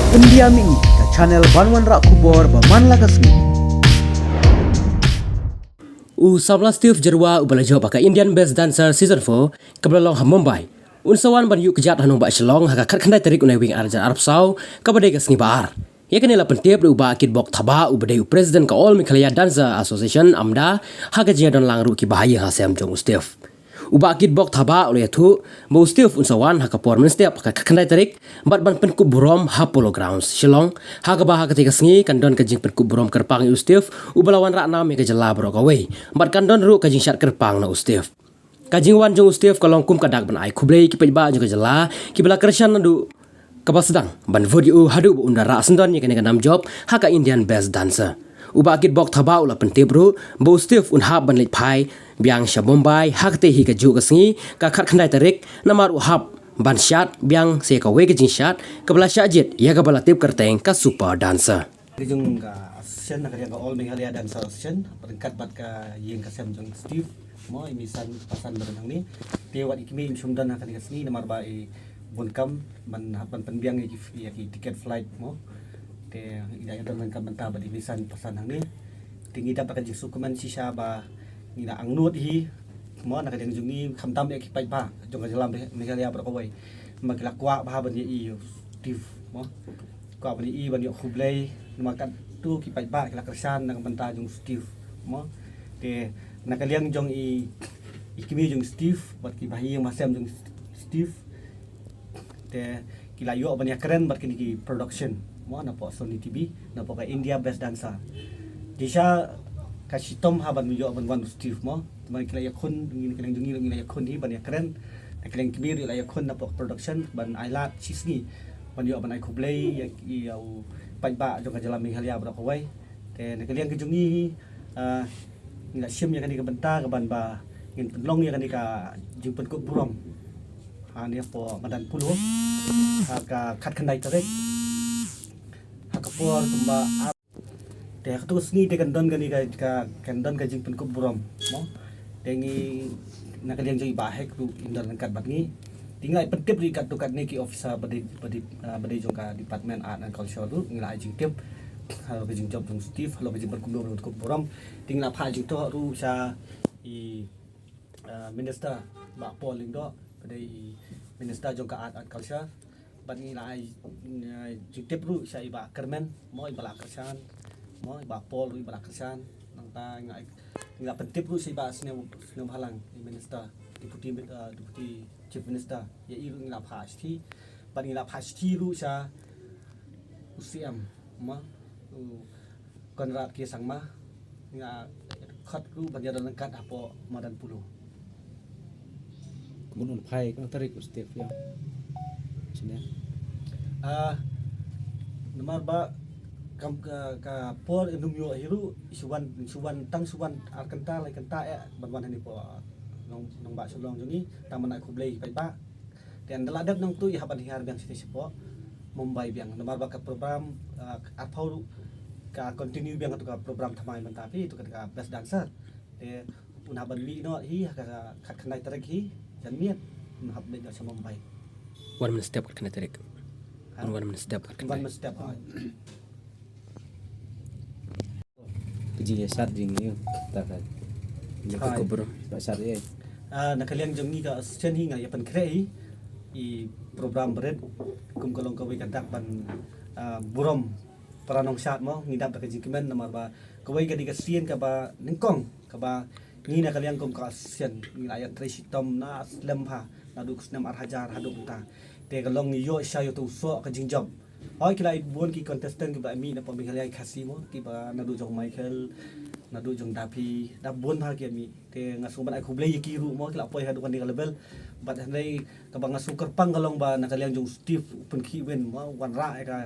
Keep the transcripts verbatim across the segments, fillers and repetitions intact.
India Mini, ka channel ban wanrah khubor ba man la ka sngi. U samla Steve Jyrwa uba la jop ha ka Indian Best Dancer Season four, kaba la long ha Mumbai, un sa wan ban ïuh kjat ha nongbah Shillong ha ka khatkhyndai tarik u Naiwieng ar hajar arphew saw, kaba dei ka sngi ba ar. Ïa kane la pyntip da u Bah Kitbok Thabah uba dei u President ka All Meghalaya Dancer Association, AMDA, ha ka jingdon lang ruh ki bahaïing hasem jong u Steve. U Bah Kitbok Thabah u la ïathuh ba u Steve un sa wan ha ka por mynstep ha ka khatkhyndai tarik bad ban pynkup burom ha Polo Grounds, Shillong, ha kaba ha katei ka sngi kan don ka jingpynkup burom kyrpang ïa u Steve uba la wanrah nam ïa ka jylla baroh kawei, bad kan don ruh ka jingshad kyrpang na u Steve. Ka jingwan jong u Steve ka long kum ka dak ban ai khublei ki paidbah jong ka jylla kiba la kyrshan naduh kaba sdang ban vote ïa u haduh ba un da rah syndon ïa kane ka nam jop ha ka Indian Best Dancer. U Bah Kitbok Thabah u la pyntip ruh ba u Steve un hap ban leit phai biang sha Mumbai ha katei hi kajuh ka sngi, ka khatkhyndai tarik, namar u hap ban shad biang sa ïa kawei ka jingshad kaba la shah jied ïa kaba la tip kyrteng ka Super Dancer. Ka jong ka association, na ka liang ka All Meghalaya Dancer Association, ryngkat bad ka ïing ka sem jong Steve, mo, i Misan Pasan Baran hangne. Te wat i kmie im shym don ha kane ka sngi namar ba i bun kam ban, ban pynbiang ïa ki, ïa ki ticket flight, mo. Te i da ïa don ryngkat mynta bad i Misan Pasan hangne. Te ngi dap da ka jingsngewkmen shisha ba ngi la angnud hi, mo, na ka liang jong ngi khamtam ïa ki paidbah jong ka jylla Meghalaya baroh kawei. Ba ki la kwah bha ban ïa i Steve, mo. Kwah ban ïa i ban ïoh khublei namar katto ki paidbah ki la kyrshan na ka bynta jong Steve, mo. Te na ka liang jong i, i kmie jong Steve bad ki bahaïing bahasem jong Steve, te ki la ïoh ban ïakren bad kine ki production, mo, napoh Sony T V, napoh ka India Best Dancer. Te sha ka shitom ha ban ïoh ban wan u Steve, mo. Te ma ki la ïakhun, ngi na ka liang jong ngi ngi la ïakhun hi ban ïakren. Na ka liang kmie ruh la ïakhun napoh production ban ai lad shisngi ban ïoh ban ai khublei ïa, ïa u paidbah jong ka jylla Meghalaya baroh kawei. Te na ka liang ka jong ngi, ah, ngi la shim ïa kane ka bynta ka ban ba ngin pynlong ïa kane ka jingpynkup burom ha ne hapoh madan Polo ha ka khatkhyndai tarik ha ka por kumba ar. Te ha kato ka sngi te kan don kane ka, ka, kan don ka jingpynkup burom, mo. Te ngi na ka liang jong i Bah Hek ruh in don ryngkat bad ngi. Te ngi la pyntip ruh ïa katto katne ki officer ba dei, ba dei, ah, ba dei jong ka Department Art and Culture ruh ngi la ai jingtip halor ka jingjop jong Steve, halor ka jingpynkup burom, pynkup burom. Te ngi la phah jingthoh ruh sha i, ah, Minister Bah Paul Lyngdoh ba dei i Minister jong ka Art and Culture. Bad ngi la ai, eh, jingtip ruh sha i Bah Kyrmen, mo, i ba la kyrshan, mo, i Bah Paul ruh i ba la kyrshan. Nangta ngi la, ngi la pyntip ruh sha i Bah Sniaw, Sniawbhalang, i Minister, Deputy Mi-, eh, Deputy Chief Minister. Ïa i ruh ngi la phah shithi. Bad ngi la phah shithi ruh sha u C M, mo, u Conrad K Sangma, nga khot ruh ban ïadon ryngkat hapoh madan Polo. Kumno un phai, katno tarik u Steve ïa? Sini. Ah, namar ba kam ka, ka por ym ïoh hi ruh, shu wan, shu wan, tang shu wan ar kynta, lai kynta eh ban wan hangne hapoh nong, nongbah Shillong jong ngi, tang ban ai khublei paidbah. Te ynda la dep nangtu i hap ban hiar biang shatei shapoh Mumbai biang. Namar ba ka program, ah, arphew ruh ka continue biang tu ka program thymmai mynta phi tu ka, ka best dancer. Te un hap ban mih noh hi ha ka khatkhyndai tarik hi janmiet un hap leit noh sha Mumbai. Wan mynstep khatkhyndai tarik. Ha? Wan mynstep khatkhyndai. Wan mynstep, ha. Ka jingïasyad jong ngi, ta ka. Jingkyrkhu burom. Ba shad ïa. Ah, na ka liang jong ngi ka association hi nga ïa pynkhreh hi i program ba rit kum ka long kawei ka dak ban, ah, burom para nongshad mo, ngi dap da ka jingkmen namar ba kawei ka dei ka sien kaba nyngkong kaba ngi na ka liang kum ka association ngi la ïa trei shitom na slem bha naduh ka snem ar hajar haduh mynta. Te ka long ngi ïoh sha ïoh tu soh ka jingjop. Hooid, ki la i bun ki contestant kiba mih napoh Meghalaya Khasi mo, kiba naduh jong Michael, naduh jong Dapi, da bun bha ki mih. Te nga sngewbha ban ai khublei ïa ki ruh mo, ki la poi haduh kane ka level. Bad hynrei kaba nga sngewkyrpang ka long ba na ka liang jong Steve u pynkhih win mo, wanrah ïa ka,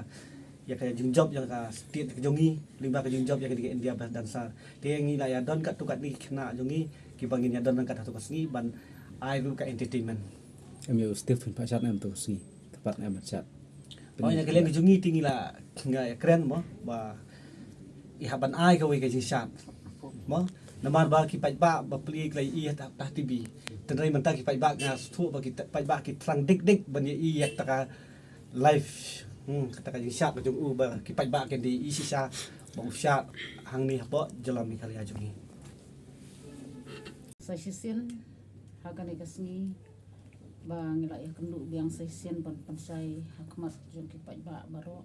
ïa ka jingjop ïa ka state ka jong ngi, lyngba ka jingjop ïa ka India Best Dancer. Te ngi la ïa don katto katne ki khynnah jong ngi kiba ngin ïa don ryngkat ha tu ka sngi ban ai ruh ka entertainment. Em ïa u Steve phin phah shad em tu ka sngi. Tepat em shad. Hooid, na ka liang ka jong ngi te ngi la, nga ïa kren mo ba i hap ban ai kawei ka jingshad mo. Namar ba ki paidbah ba plie ki la i ha ta, ta T V. Tynrai mynta ki paidbah nga sngewthuh ba ki ta, paidbah ki thrang dik dik ban ïa i ïa ta ka Live. Hmm, kata ka jingshad ka jong u ba ki paidbah kin da ïohi shisha ba u shad hangne hapoh jylla Meghalaya jong ngi. Sa shisien ha kane ka sngi ba ngi la ïakynduh biang sa shisien ban pynshai ha khmat jong ki paidbah baroh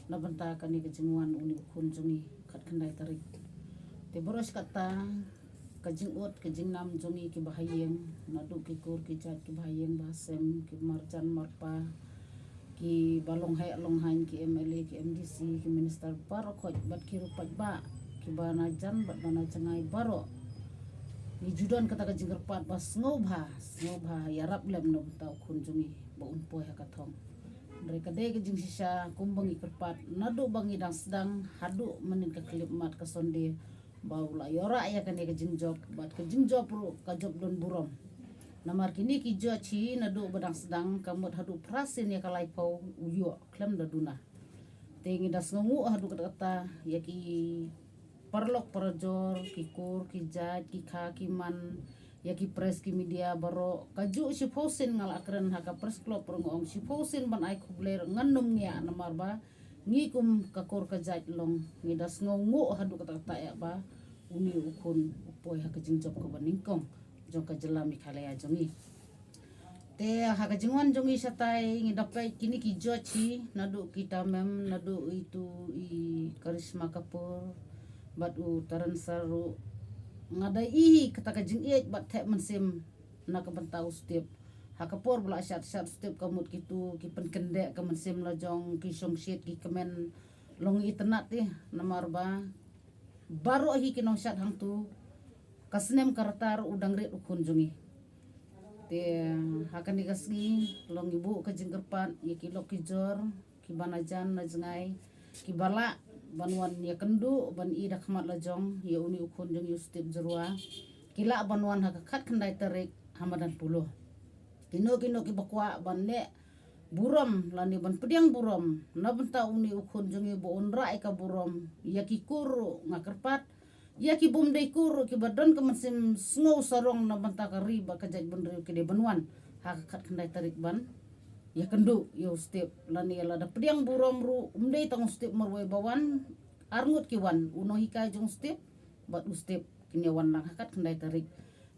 na bynta kane ka jingwan une u khun jong ngi khatkhyndai tarik. Te baroh shi katta ka jingud ka jingnam jong ngi ki bahaïing, naduh ki kur ki jait ki bahaïing bahasem, ki marjan marpa, ki ba long heh long haiñ, ki M L A, ki M D C, ki minister baroh khoit bad ki ruh paidbah, ki ba na jan bad ba na jngai baroh. Ngi ju don kata ka jingkyrpad ba sngewbha, sngewbha ïarap lem na bynta u khun jong ngi ba un poi ha ka thong. Hynrei ka dei ka jingshisha kumba ngi kyrpad naduh ba ngi dang sdang haduh mynnin ka khyllipmat ka Sunday ba u la ïoh rah ïa kane ka jingjop bad ka jingjop ruh ka jop don burom. Namar kine ki judge hi naduh ba dang sdang ka mut haduh phra sien ïa ka laiphew u ïoh khlem da duna. Te ngi da sngewnguh haduh katta katta ïa ki paralok parajor, ki kur ki jait, ki kha ki man, ïa ki press ki media baroh. Kajuh shiphew sien nga la kren ha ka press club ruh nga ong shiphew sien ban ai khublei ruh ngan nym ngiah namar ba ngi kum ka kur ka jait long ngi da sngewnguh haduh katta katta ïa ba une u khun u poi ha ka jingjop kaba nyngkong jong ka jylla Meghalaya jong ngi. Te ha ka jingwan jong ngi shatai ngi da peit kine ki judge hi naduh ki Tamim, naduh itu i Karishma Kapoor bad u Taran Sar ruh. Nga da i hi kata ka jingïeit bad theh mynsiem na ka bynta u Steve. Ha ka por ba la shad shad u Steve ka mut kitu ki pynkyndeh ka mynsiem la jong, ki shongshit ki kmen long itynnad te namar ba baroh hi ki nongshad hangtu ka snem ka rta ruh u dang rit u khun jong ngi. Te ha kane ka sngi long ngi buh ka jingkyrpad ïa ki lok ki jor, ki ba na jan na jngai, ki ba lah ban wan ïakynduh ban ïoh da khmat la jong ïa une u khun jong ngi u Steve Jyrwa. Ki lah ban wan ha ka khatkhyndai tarik ha madan Polo. Kino kino ki ba kwah ban leh burom lane ban pdiang burom na bynta une u khun jong ngi ba un rah ïa ka burom ïa ki kur ruh nga kyrpad ïa ki bym dei kur ruh ki ba don ka mynsiem sngew sarong na bynta ka ri bad ka jaitbynriew ki dei ban wan ha ka khatkhyndai tarik ban ïakynduh ïa u Steve. Lane lada pdiang burom ruh um dei tang u Steve marwei ba wan, arngut ki wan, u nonghikai jong u Steve bad u Steve kin ïa wan lang ha khatkhyndai tarik.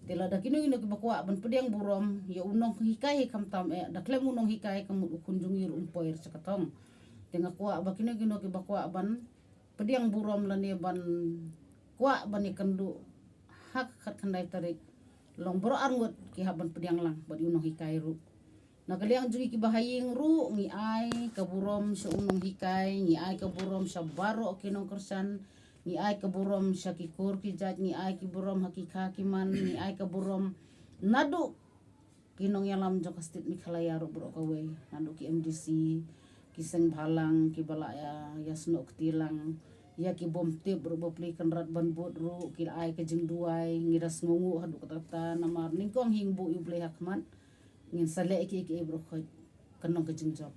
Te lada kino kino ki ba kwah ban pdiang burom ïa u nonghikai hi khamtam eh da khlem u nonghikai ka mut u khun jong ngi ruh um poi sha ka thong. Te nga kwah ba kino kino ki ba kwah ban pdiang burom lane ban kwah ban ïakynduh ha ka khatkhyndai tarik long baroh arngut ki hap ban pdiang lang bad u nonghikai ruh. Na ka liang jong ngi ki bahaïing ruh ngi ai ka burom sha u nonghikai, ngi ai ka burom sha baroh ki nongkyrshan, ngi ai ka burom sha ki kur ki jait, ngi ai ki burom ha ki kha ki man, ngi ai ka burom naduh ki nongïalam jong ka state Meghalaya ruh baroh kawei, naduh ki M D C, ki seng bhalang, ki ba la ïa, ïa snoh kti lang ïa ki bym tip ruh ba plie kynrad ban bud ruh ki la ai ka jingduwai. Ngi da sngewnguh haduh katta katta namar nyngkong hi ngi buh ïa u Blei ha khmat. Ngin sa leh ïa kiei kiei baroh khoit kan long ka jingjop.